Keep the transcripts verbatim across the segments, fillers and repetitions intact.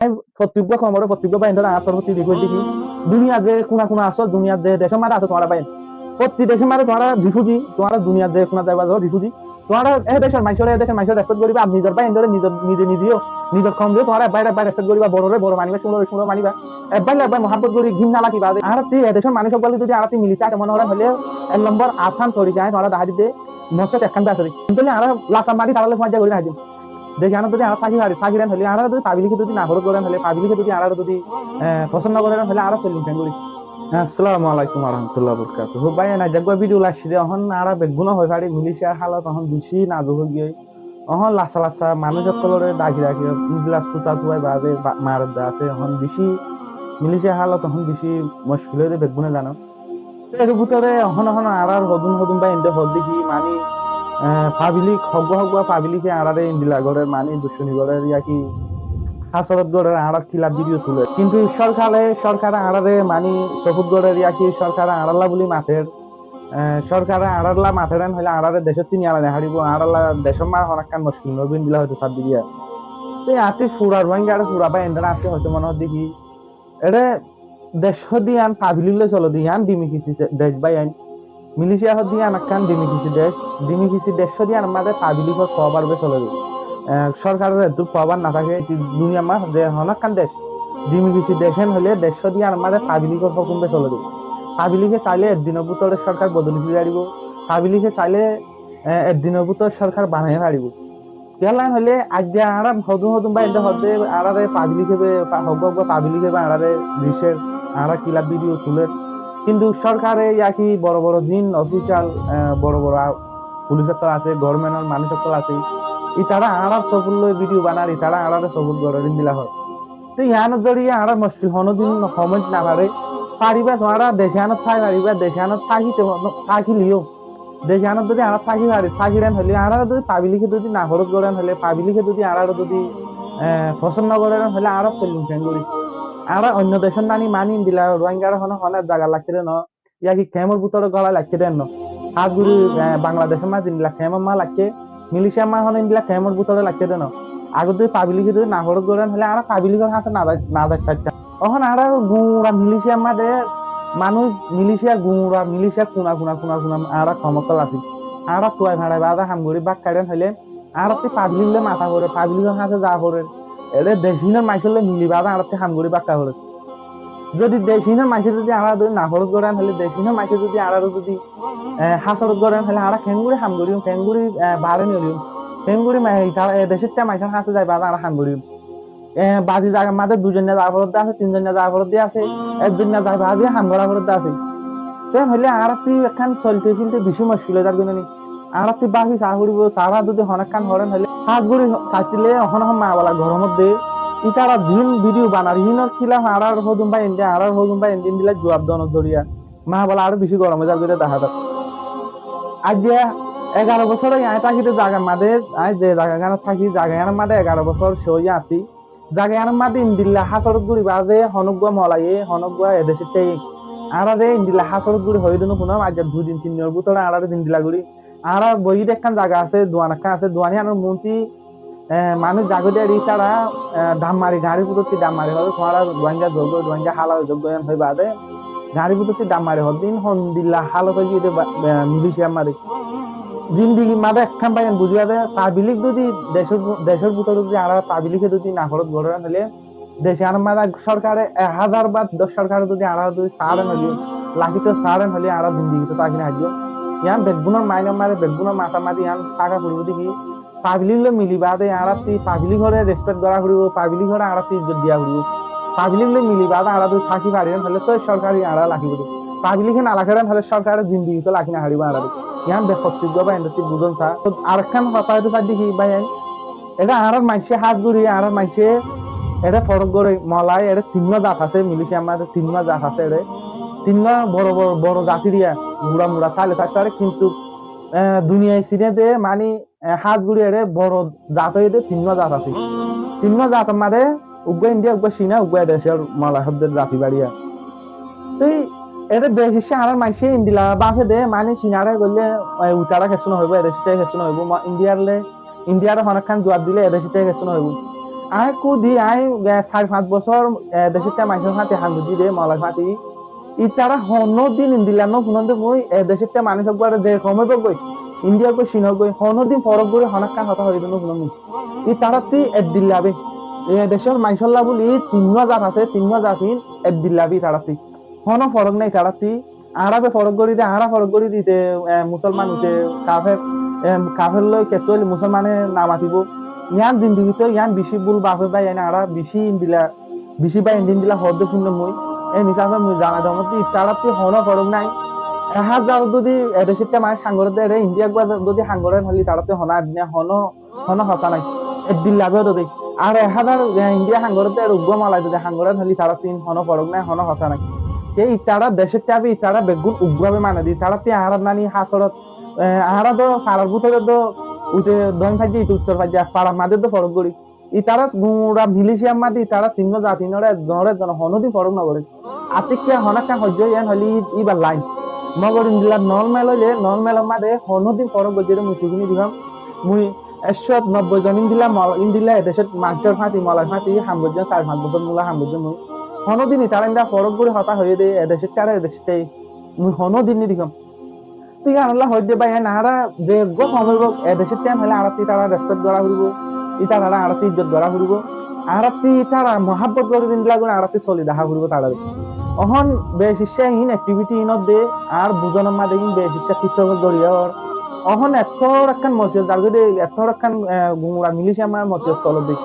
Fottí uggwá koumoré, fottí uggwá báindaróre añár torfóttu request dí ki, duniyar ze kuna kuna asó, duniyar ze decór maze asó tuáñra báin, fottí decór maze tuáñra refugee, tuáñra duniyar ze kuna zaiba asó refugee, tuáñra e decór maincóre, e decór maincóre respect goríba, ar nizor báindaróre nizor, nize nize yó, nizor koumoré tuáñra ebbar ebbar respect goríba, bororé boro maniba, cúñroré cúñro maniba, ebbar ebbar muhabbot gorí gín no lagi bade. Añárattú e decór manúic ókkol zodi añárattú milite aite mone goren óile, ek nombor asán torika añí tuáñrare dahái dí de, mosót ekkán de asé de. Kintu añára lasar mari taralloi fuañijja gorí no haijjum. Dec iánot zodi añára táki fari, táki den óile, añára zodi pablik e zodi nafórot goren óile, pablik e zodi añárare zodi, eh, fosón no goren óile, añára soillum keéngori? Assalamu alaikum warahmatullahi wabarakatuhu. Báiyain, aijja uggwá video loi aiccí de, ehón añára beggúne hoi fari, Malaysiar halot ehón beci nazuk ói giyói. Ehón lasa lasa manúic ókkolore daki daki endilla suta suai baade ba-, maredde asé, ehón beci Malaysiar halot ehón beci muckil ói de, beggúne zano. Te er bútore ehón ehón añárar hodún hodún báinde hoódde ki, mani, eh, pablik, hoggúa hoggúa pablike añárare endilla gorér, mani duccúni gorér, yá ki hásorot gorér, añárar kilaf video tulér. Kintu sorkare, sorkare añárare mani soport gorér, yá ki sorkare añáralla buli mater, eh, sorkare añáralla mater en óile añárare decóttu niyala no faribo, añáralla decór maze honó ekkán muckil no óibo, endilla hoito sár de. Te añáttu fura Ruáingare, fura báindare añáttu hoito mone hoódde ki, ere decót de yián pablik loi solede, yián dimikisi dec báiyain. Malaysia hoódde yián ekkán dimikisi dec, dimikisi decót de yián maze pablikor power be solede. Eh, sorkaror eddur power no táke, duniyar maze ze honó ekkán dec, dimikisi dec en óile decót de yián maze pablikor hókum be solede. Pablike saile ek dinor bútore sorkar bodoli feli faribo, pablike saile, eh, ek dinor bútore sorkar banai faribo. Kiyólla hoile, aijja añára hodún hodún báinde hoódde, añárare pablik e be, pa-, hoggúa hoggúa pablik e be añárare dicer, añárar kilaf video tuler. Kintu sorkare yá ki boro boro zin official, eh, boro boro a-, pulis ókkol asé, government or manúic ókkol asé, itará añárar soport loi video banar, itará añárare soport gorér endilla hoór. Te yiánor zoriya añárar muckil honó din homoit no fare. Fariba tuáñra dec iánot fai fariba, dec iánot tákite, tákileyó. Dec iánot zodi añára táki fari, táki den óile, añárare zodi pablike zodi nafórot goren óile, pablike zodi añárare zodi, eh, fosón no goren óile, añára soillum keéngori? Añára oinno decór nani mani endilla Ruáingare honó honó zagat laikké de no, yá ki kemor bútore gola laikké de no. Hás gorí, eh, Bangladecor maze endilla kemor maze laikké, Malaysiar maze honó endilla kemor bútore laikké de no. Agor zodi pablike zodi nafórot goren óile, añára pablikor hañse no zai, no zai faittam. Ehón añára gura Malaysiar maze manúic, Malaysia gura, Malaysia kuna, kuna, kuna, kuna añára koum ókkol así. Añára tuai farai baade ham gorí bákka den óile, añárattú pablik loi mata fore, pablikor hañse za fore. Ere dec inor maincór loi mili baade añárattú ham gorí bákka fore. Zodi dec inor maincé zodi añára zodi nafórot goren óile, dec inor maincé zodi añára zodi, eh, hásorot goren óile, añára keéngori ham gorim, keéngori, eh, bare norim, keéngori ma-, ei tara, eh, decór maincór hañse zai baade añára ham gorim. Eh, bazi zagar maze dui zonna za foredde asé, tin zonna za foredde asé, ek zonna zai baade ham gora foredde asé. Te óile añárattú ekkán solte solte beci muckil ói zar goi nani. Añárattú báfi saá foribo, tará zodi honó ekkán horen óile, hás gorí saitile ehón ehón mabala goromot de, itará zin video banar, hinor kilaf añárar hodún báinde, añárar hodún báinde endilla zuab donor zoriya mabala aró beci gorom ói zar goi de dahá zar. Aijja egaro bosór óiye añí táki de zagar maze, añí ze zaga gánot táki, zaga gánor maze egaro bosór sóiye añáttu. Zaga gánor maze endilla hásorot gorí baade honó uggwá molaye, honó uggwá e decót táiye, añárare endilla hásorot gorí hoiyé de no fúnom, aijja dui din tin dinor bútore añárare endilla gorí. Añára boiyí de ekkán zaga asé, duan ekkán asé, duan iánor muúntu, eh, manúic zagói de eri tará, eh, dham mari, gañçir bútotti dham mari hoó de, tuáñra Ruáingga zogói, Ruáingga hála ói zogói, en hoi baade gañçir bútotti dham mari hoó de, in hondilla hálot ói giyé de ba-, eh, Malaysiar maze. Zindigir maze ekkán báiyain buzí baade, pablik zodi decór, decór bútore zodi añára pablike zodi nafórot goren óile, dec iánor maze sorkare ek házar bar do-, sorkare zodi añárare zodi sáren óile, lakito sáren óile añára zindigit táki no faijjum. Yián beggúnor mainor maze, beggúnor matar maze yián táka foribo de ki, pablik loi mili baade añárattú pablikore respect gora foribo, pablikore añárattú izzot diya foribo. Pablik loi mili baade añára zodi táki fari óile toi sorkare añárare lakibo de. Pablike no lakilen óile sorkare zindigit laki no faribo añárare. Yián be fottí uggwá báindattú buzón saá. Arekkán hotá hoito saidde ki báiyain, ere añárar maincé hás gorí, añárar maincé ere forok goré, molai ere tinnwá zat asé, Malaysiar maze tinnwá zat asé ere. Tinnwá boro boro, boro zat eriya, gura mura táile tákte fare, kintu, eh, duniyai sine de, mani, eh, hás gorí ere boro zat óiye de tinnwá zat asé. Tinnwá zator maze uggwá India, uggwá Cina, uggwá e decór molai hoó de zati bariya. Te ere beci issá añárar maincé endilla báfe de, mani Cinare goille, eh, uitara kessú no hoibo, e decót táiye kessú no hoibo, ma-, Indiar le Indiare honó ekkán zuab dile e decót táiye kessú no hoibo. Aññí kúdi, aññí, e, sair fañs bosór, e, decót maincór fáñti ham goijjí de, molai fáñti. Itará honódin endilla no fúnon de mui, e, decót manúic uggúare ze koum óibou goi, India goi, Cin goi, honódin forók gorí honó ekkán hotá hoiyé de no fúnon mui. Itaráttu eddilla be. E decór maincólla buli tinnúa zat asé, tinnúa zatin eddilla be itaráttu. Honó forók nái itaráttu. Añára be forók gorí de, añára forók gorí dite, e, musolman ite kafer, e, kafer loi kessú óile musolmane no matibó. Yián zindigit yián bicí bul bafé bái, añára bicí endilla, bicí bái endilla hoódde fúnno mui. E misáfe mui zanai dómot de itaráttu honó forók nái. E házar zodi e decót maincé ham goré de, ere India uggúa zodi ham goré, hoilé itaráttu honó addi nái, honó honó hotá nái. Eddilla be ódde. Ar ek házar, e, India ham goré de, ar uggúa molai zodi ham goré, hoilé itaráttu honó forók nái, honó hotá nái. Ke itará decót abe, itará beggún uggúa be mane de, itaráttu añárar nani hásorot, e, añára do farar bútore do uite doin faijja, ite uttor faijja, farar mazé do forók gorí. Itará gura Malaysia mazé itará tinnúa zati, tinnúare ezzonore ezzone honódin forók no goré. Atikka honó ekkán hoijjé yián hoilé i-, ibar lain. Mogor endilla normal óile, normal mazé honódin forók goijjé de mui cúni diyum. Mui ekcót nobboi zon endilla mol-, endilla e decót maincór fáñti, molai fáñti ham goijjé, sair fañs bosór mula ham goijjé mui. Honódin itará endilla forók gorí hotá hoiyé de, e decót añára e decót mui honódin no diyum. Tói yián olla hoódde bái, en añára ze uggúa koum óibou, e decót yián hoilé añárattú itará respect gorá foribó, itará añárattú izzot gorá foribó, añárattú itará muhábbot gorí dindilla gorí añárattú soli dahá foribó tarare. Ehón becicca inactivity inodde añár buzonor mazé in becicca TikTok or zoriya or. Ehón ettór ekkán mosiyot zargói de, ettór ekkán, e, gumra Malaysia mazé mosiyot solodde.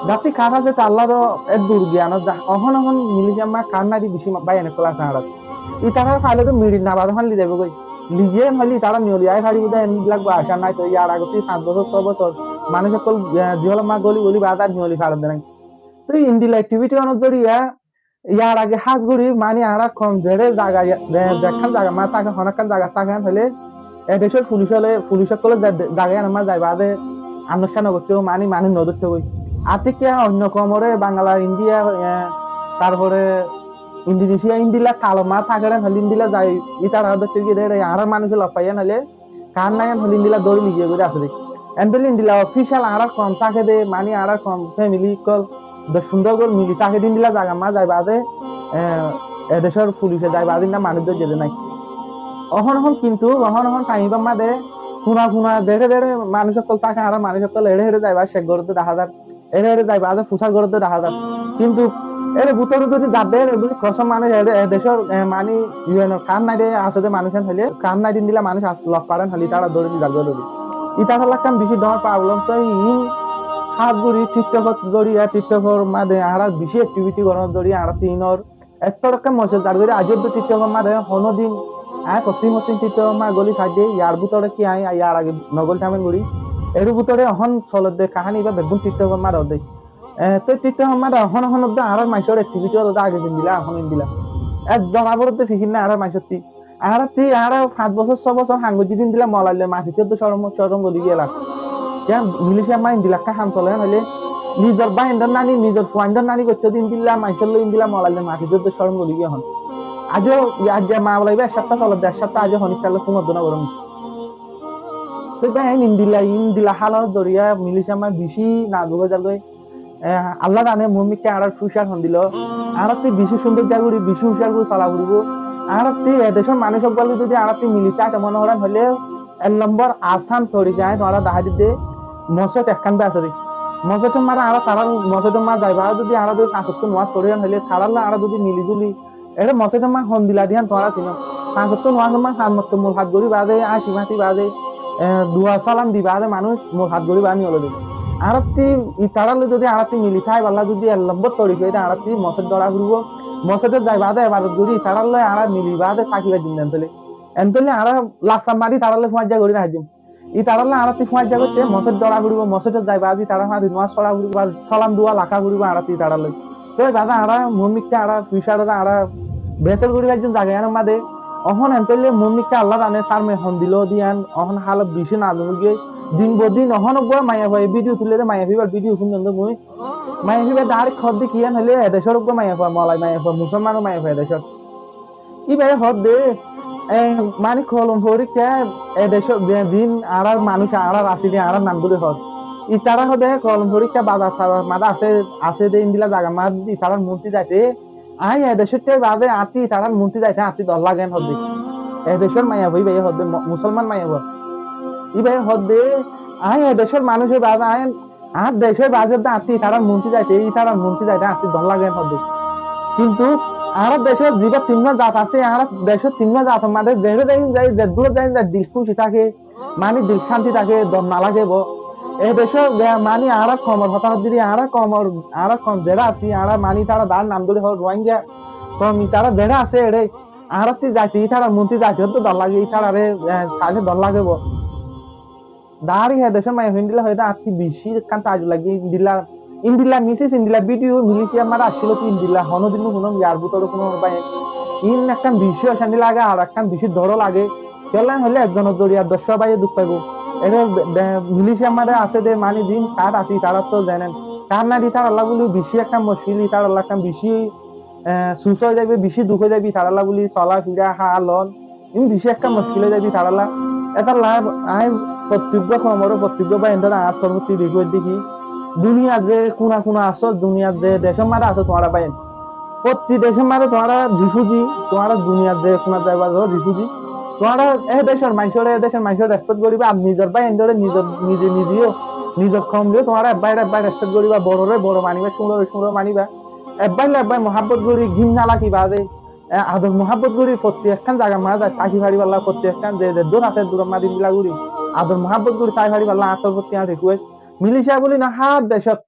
Zati kar asé, ta Allah do eddur giyanot za. Ehón, ehón Malaysia mazé kar nái de bicí ma-, bái en ekkol asé añárar. Itará faile to mirit no baade fán li zaibo goi. Liye en hoilé itará niyoli ai faribó de, endilla uggúa acá nái. Toi yar agottú fañs bosór, só bosór manúic okkol, e, diyolor mazé goli goli baade ar niyoli faredde nái. Toi endilla activity onor zoriya yar age hás gorí mani añárar koum zere zaga, ze-, zekkán zagar mazé táke, honó ekkán zagat táke en hoilé, e decór fulic óile, fulic okkole ze-, ze-, zaga yián or mazé zai baade annoccá no goittó, mani, mani no dóitto goi. Atikka oinno koum ore, Bangla, India, e, tarfore Indonesia endilla kalor mazé táke en hoilé endilla zai, itará dóitto giyé de, añárar manúic lofaiyan hoilé, kar nái en hoilé endilla dóri loi giyé goi de asé de. Endilla endilla official añárar koum táke de, mani añárar koum family okkol doc fundoro gol mili táke de endilla zagar mazé zai baade, e, e decór fulice zai baade endilla manúic dóijje de nái. Ehón ehón kintu, ehón ehón time or mazé kuna kuna zere zere manúic okkol táke, añárar manúic okkol ere ere zai baade cek goredde dahá zar. Ere ere zai baade fusár goredde dahá zar. Kintu ere bútore zodi zadde, ere zodi kosó manúic ere, e decór, e, mani, U N or kar nái de, asé de manúic en hoilé, kar nái de endilla manúic asé lofaiyan hoilé itará dóri loi zargói de. Itará lakkán bicí dóñr problem, toi in hás gorí TikTok ot zoriya, TikTok or mazé añára bicí activity goronor zoriya añárattú inor ettór ekkán mosiyot zargói de, aijjó de TikTok or mazé honódin aññí fottí fottí TikTok or mazé goli saidde, yar bútore ki aññí yar age no goli thamen gorí. Ere bútore ehón solodde kahani ibá beggún TikTok or mazé ódde. E, toi TikTok or mazé ehón ehón ódde añárar maincór activity ódde age zendilla, ehón endilla. Ek zora bor ódde fikir nái añárar maincóttu. Añárattú, añára fañs bosór, só bosór ham goijjí de endilla molai loi mati diyódde corom, corom goli giyé lar. Yián Malaysia mazé endilla ekká ham sole en hoilé, nizor báindor nani, nizor fuaindor nani goittó de endilla, maincór loi endilla molai loi mati diyódde corom goli giyé ehón. Aijjó, aijjó molai ibá ek háfta solodde, ek háfta aijjó honikka loi fúngodde no gorom. Toi bái, endilla, endilla hálot zoriya Malaysia mazé bicí nazuk ói zargói. E, Allah zane muúmikká añárar future hondilla. Añárattú bicí cúndor gorí, bicí ucíyar gorí sola foribó. Añárattú e decór manúic okkol zodi añárattú mili táke mone goron hoilé, ek lombor asán torika aññí tuáñrare dahái didde, mosót ekkán de asé de. Mosót or mazé añára tarár mosót or mazé zai baade zodi añára zodi fañs ottó nomás forí hoilé, tarár loi añára zodi mili zuli, ere mosót or mazé hondilla de yián tuáñra sino. Fañs ottó nomás or mazé fañs mortob mul hat gorí baade, añci mati baade, e, dua salam di baade manúic mul hat gorí baade niyoli de. Añárattú itarár loi zodi añárattú mili táibar lá zodi ek lombor torika óilde añárattú mosót dóra foribó. Mosót ot zai baade ebadot gorí itarár loi añára mili baade tákibar din den tole. Entoile añára laksam mari itarár loi fuañijja gorí no haijjum. Itarár loi añárattú fuañijja goitté mosót dóra foribó, mosót ot zai baade itarár fáñti nomás fora foribó, salam dua laká foribó añárattú itarár loi. Toi baade añára muúmikká añára future ore añára behétor gorí faijjum zaga yián or mazé. Ehón entoile muúmikká Allah zane sárme hondilla de yián, ehón hálot bicí nazuk ói giyé. Din bodin ehón uggúa maiyafua video tulle de, maiyafua ibar video fúnnon de mui. Maiyafua iba direct hoódde ki yián hoilé, e decór uggúa maiyafua, molai maiyafua, musolman maiyafua e decór. Iba hoódde, e, mani kolom forikká, e decór, e din añárar manúic, añárar asili, añárar nam dóri hoór. Itará hoódde kolom foríkka bazar tazar mazé asé, asé dé endilla zagar mazé itarar muntu zaite, aññí e decótte baade añáttu itarar muntu zaite añáttu dor lage hoódde. E decór maiyafua íbaye hoódde, mu-, musolman maiyafua. Íbaye hoódde, aññí e decór manúic ói baade aññí añár decór baade añáttu itarar muntu zaite, itarar muntu zaite añáttu dor lage hoódde. Kintu añárar decót zibá tinnúa zat asé, añárar decót tinnúa zator mazé zeçé zai, zai, zeddúr zai, zai dil kúci táke, mani dil cánti táke, dor no lage bo. E decót ge-, mani añárar koumor hotá hoódde, añárar koumor, añárar koum zeçé asé, añárar mani tará dar nam dóri hoór Rohingya koum, itará zeçé asé eçé, añáttu zaite, itarar muntu zaite hoódde dor lage, itarare, eh, saile dor lage bo. Dahár e decór maiyafuwa endilla hoiyé dé añáttu bicí ekkán taajjub lage, endilla, endilla message, endilla video Malaysiar mazé accíl ki endilla, honódin no fúnum, yar bútore fúnum bái. Iín ekkán bicí ocánti lage, ar ekkán bicí dor lage. Kiyólla hoilé ekzonor zoriya doccúa báiye duk faibo. Ede be-, be-, Malaysiar mazé asé dé mani ziín card asé, itaráttu zenen. Card nái dé itaralla buli bicí ekkán muckil, itaralla ekkán bicí, eh, sus ói zaibo, bicí duk ói zaibo, itaralla buli sola fira, háa lon. Iín bicí ekkán muckil ói zaibo itaralla. Etolla aññí fottí uggúa koumoré, fottí uggúa báiyaindóre añár torfóttu request dí ki, duniyar ze kuna kuna asó, duniyar ze decór mazé asó tuáñra báiyain, fottí decór mazé tuáñra refugee, tuáñra duniyar ze kuna zaiba zo refugee, tuáñra e decór maincóre, e decór maincóre respect goríba, ar nizor báiyaindóre nizor, nize nize yó, nizor koumoré tuáñra ebbáire ebbáire respect goríba, bororé boro maniba, cúñçoré cúñço maniba, ebbáire ebbáire muhábbot gorí, gímna laki baade, e, ador muhábbot gorí fottí ekkán zagar mazé zai táki faribálla, fottí ekkán ze, ze dúr asé, dúror mazé endilla gorí ador muhábbot gorí táki faribálla, añár torfóttu añár request. Malaysia buli no, hár decót,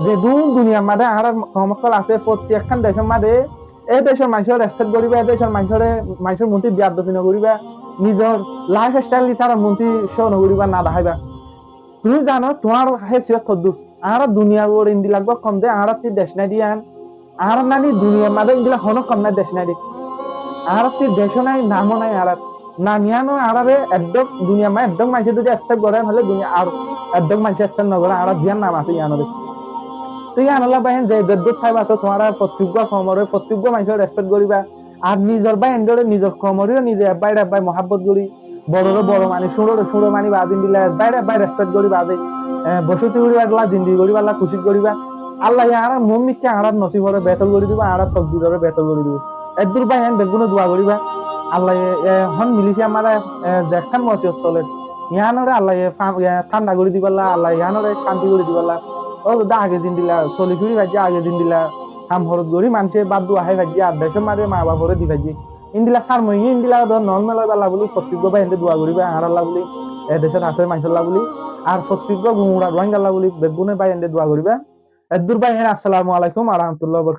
zedún duniyar mazé añárar koum ókkol asé, fottí ekkán decór mazé, e decór maincóre respect goríba, e decór maincóre, maincór muntu biyaddofi no goríba, nizor lifestyle itarar muntu show no goríba, no daháiba. Tuñí zano, tuáñr héisiyot hoddúr? Añára duniyar uore endilla uggúa koum dé, añárattú dec nái dé yián. Añárar nani duniyar mazé endilla honó koum nái, dec nái dé. Añárattú decó nái, namó nái añárar. Nam yiáno añárare eddók duniyar mazé eddók maincé zodi accept goré, hoilé duniya ar eddók maincé accept no goré, añárar ziyán nam asé yiánoré. Toi yiánolla báiyain ze zeddúr táiba asó, tuáñra fottí uggúa koumoré, fottí uggúa maincóre respect goríba. Ar nizor báiyaindóre, nizor koumoré yó nize ebbáire ebbáire muhábbot gorí, bororé boro mani, cúñçoré cúñço mani baade endilla, ebbáire ebbáire respect gorí baade, e, bocóti goríballa, zindigi goríballa kucíc goríba. Allaye añárar muúmikká añárar nosíboré behétor gorí dibo, añárar tokdiroré behétor gorí dibo. Eddúr báiyain beggúne dua goríba. Allaye, e, hon Malaysiar mazé, e, ze ekkán musibot soler, yiánoré Allaye fa-, e, tánda gorí dibálla, Allaye yiánoré cánti gorí dibálla. Ó zodi age zendilla soli firi faijjé, age zendilla ham horot gorí maincé bát dua hái faijjé, ar decór mazé maa baforé di faijjé. Endilla sármoiye, endilla dóro normal óiballa buli fottí uggúa báiyainde dua goríba, añáralla buli, e decót asé maincólla buli, ar fottí uggúa gura Rohingyalla buli beggúne báiyainde dua goríba. Eddúr báiyain, assalamu alaikum wa rahmatullahi wa barakatuhu.